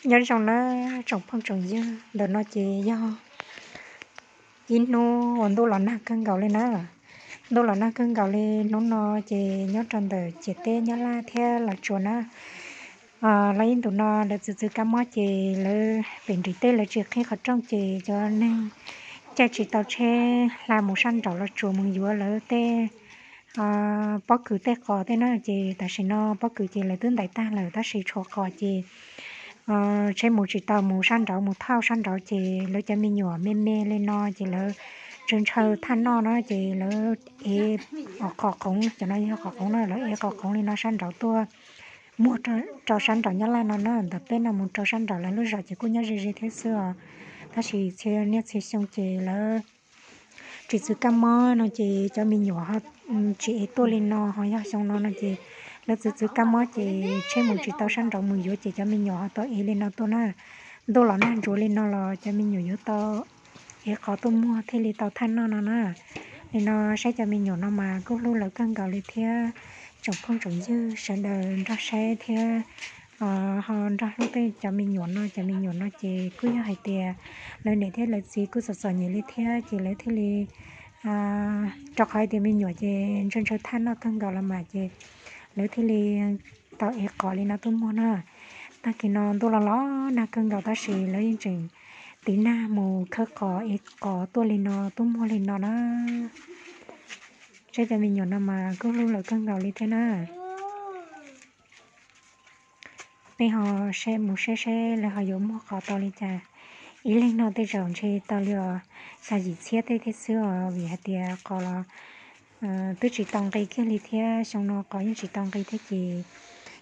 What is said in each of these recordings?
Nyob zoo na tsoom phooj tsoom ywg, ntawm no ces yog ib hnub uas ntuj los nag kawg nkaus li na. Ntuj los nag kawg nkaus li hnub no ces nyob rau ntawm ciam teb Nyab Laj thiab Los Tsuas na. Los ib ntus no lawv txwv txwv kab mob ces lawv pem nrim teb lawv tsis qhib qhov rooj ces cov neeg caij tsis tau tsheb hla mus sab nraum Los Tsuas mus yuav lawv tej pob kws tej qos tej na. Ces tam sim no pob kws ces lawv twb ntais tag lawm tab sis tshuav qos ces tsheb mus tsis tau mus sab nraud mus thauj sab nraud ces lawv cov me nyuam me me li no ces lawv ntshaw ntshaw thaj noj na ces lawv ev qos qoov, cov no yog qos qoov na, lawv ev qos qoov li no sab nraud tuaj muag rau sab nraum Nyab Laj no na. Ntawm peb no mus rau sab nraum lawv lub zos ces kuj nyob ze ze thiab xwb os, tab sis txhia niaj txhia xyoo ces lawv txwv txwv kab mob no ces cov me nyuam tsis ev tuaj li no, ho yog xyoo no no ces lawv txwv txwv kab mob ces tsheb mus tsis tau sab nraud mus yuav ces cov me nyuam ho tau ev li no tuaj na. Ntuj los nag ntsuav li no los cov me nyuam yuav tau ev qos tuaj muag thiaj li tau thaj noj no na. Li no saib cov me nyuam no mas kuj hlub lawv kawg nkaus li thiab. Tsoom phooj tsoom ywg sawv daws nrog saib thiab ho nrog hlub tej cov me nyuam no. Cov me nyuam no ces kuj yog hais tias lawv niam thiab lawv txiv kuj txom txom nyem li thiab ces lawv thiaj li, rau qhov hais tias me nyuam ces ntshaw ntshaw thaj noj kawg nkaus los mas ces lawv thiaj li tau ev qos li no tuaj muag na. Tag kis no ntuj los los nag kawg nkaus tab sis lawv yeej tseem tiv nag mus khawb qos ev qos tuaj li no tuaj muag li no na. Saib cov me nyuam no mas kuj hlub lawv kawg nkaus li thiab na. Peb ho saib mus saib saib lawv ho yuav muag qos tau li cas. Ib leeg no tej zaum ntshe tau li os xya yim txhiab tej thiab xwb os, vim hais tias qos los twb tsis tau nqi kiag li thiab, xyoo no qos yeej tsis tau nqi thiab ces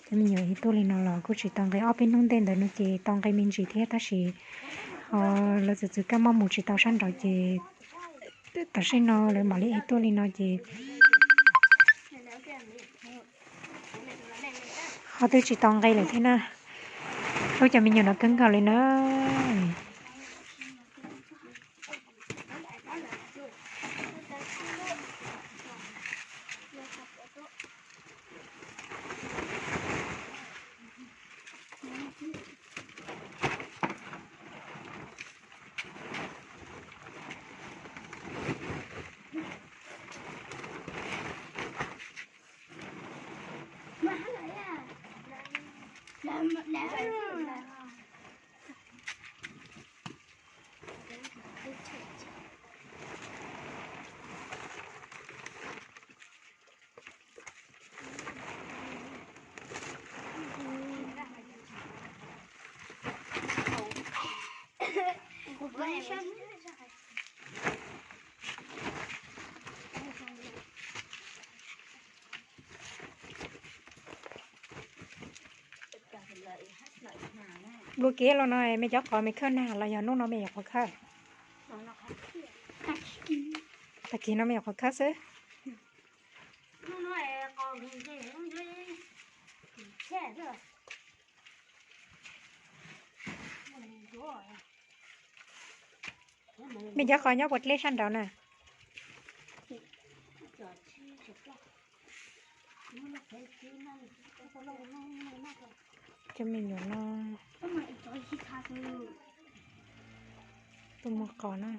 cov me nyuam ev tuaj li no los kuj tsis tau nqi. Ob peb hnub ntej ntawd no ces tau nqi me ntsis thiab tab sis ho lawv txwv txwv kab mob mus tsis tau sab nraud ces tam sim no lawv mam li ev tuaj li no ces ho twb tsis tau nqi lawm thiab na. Hlub cov me nyuam no kawg nkaus li na. Nplua kiag los no mej cov qos mej khawb nag los yog hnub no mej nyuam qhuav khawb? Tag kis no mej nyuam qhuav khawb xwb. Mej cov qos nyob puas dleb sab nraud na? Cov me nyuam no tuaj muag qos na.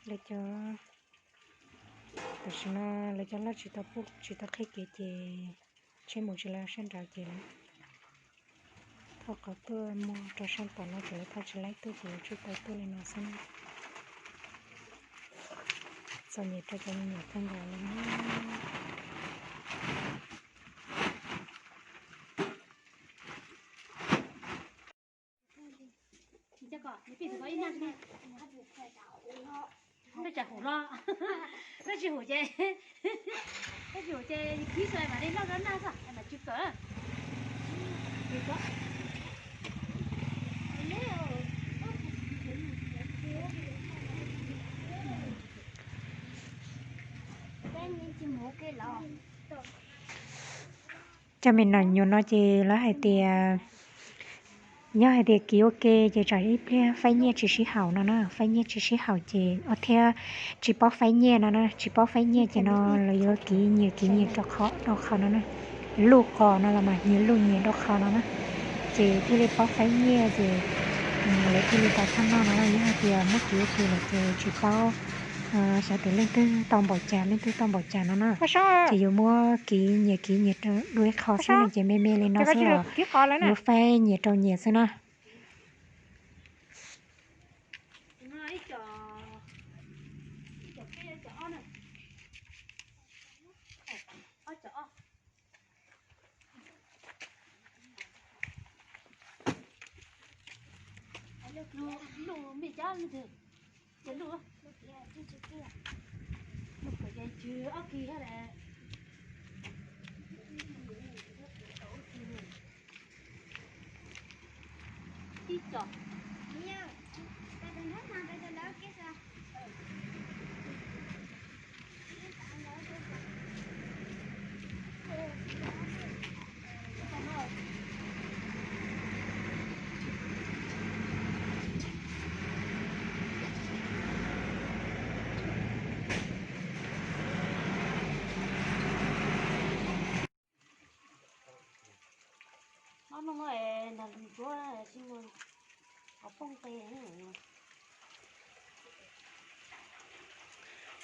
Lawv cov, tam sim no lawv cov loj tsis tau pub tsis tau qhib kev ces tsheb mus tsis tau sab nraud ces thauj qos tuaj muag rau sab tom no ces lawv thauj tsis laib tuaj ces tsuj tau tuaj li no xwb na. Txom nyem rau cov me nyuam kawg nkaus li na. Tab tsis hum los, tab tsis hum ces, tab tsis hum ces kib tso mam li noj rau nag xwb mas tsw kawg. Cov me nyuam no ces lawv hais tias, yog hais tias kis ua ke ces tsam ib pliag faib nyiaj tsis sib haum no na, faib nyiaj tsis sib haum ces, o thiab, tsis paub faib nyiaj no na, tsis paub faib nyiaj ces no lawv yuav kis nyias kis nyias rau qhov rau qhov no na, luj qos no los mas nyias luj nyias rau qhov no na. Ces thiaj li paub faib nyiaj ces lawv thiaj li tau tshaj noj no na. Yog hais tias muab kiv kiag lawm ces tsis paub xyov tias leej twg tau npaum cas leej twg tau npaum cas no na. Ces yuav muab kiv nyias kiv nyias dua ib qho xwb no ces me me li no xwb los yuav faib nyias rau nyias xwb na.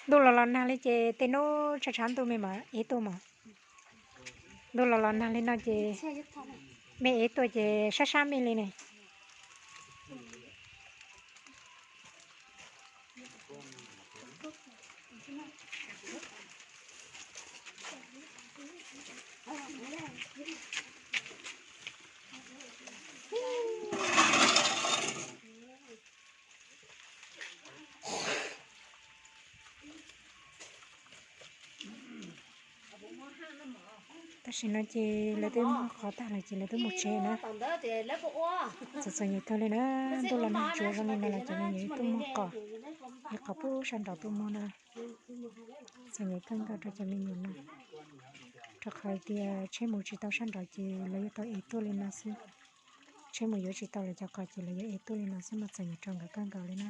Ntuj los los nag li ces tej hnub tshav tshav ntuj me mas ev tuaj mas. Ntuj los los nag li no ces me ev tuaj ces sab sab me li ne. Tam sim no ces lawv twb muag qhov tag lawm ces lawv twb mus tsev na. Txom txom nyem kawg li na, ntuj los nag tsuav zoo li no los cov me nyuam twb muag qhov, ib qhov pub sab nraud tuaj muag na. Txom nyem kawg nkaus rau cov me nyuam no, rau qhov tias tsheb mus tsis tau sab nraud ces lawv yuav tau ev tuaj li no xwb. Tsheb mus yuav tsis tau lawv cov qos ces lawv yuav ev tuaj li no xwb mas txom nyem rau nkawd kawg nkaus li na.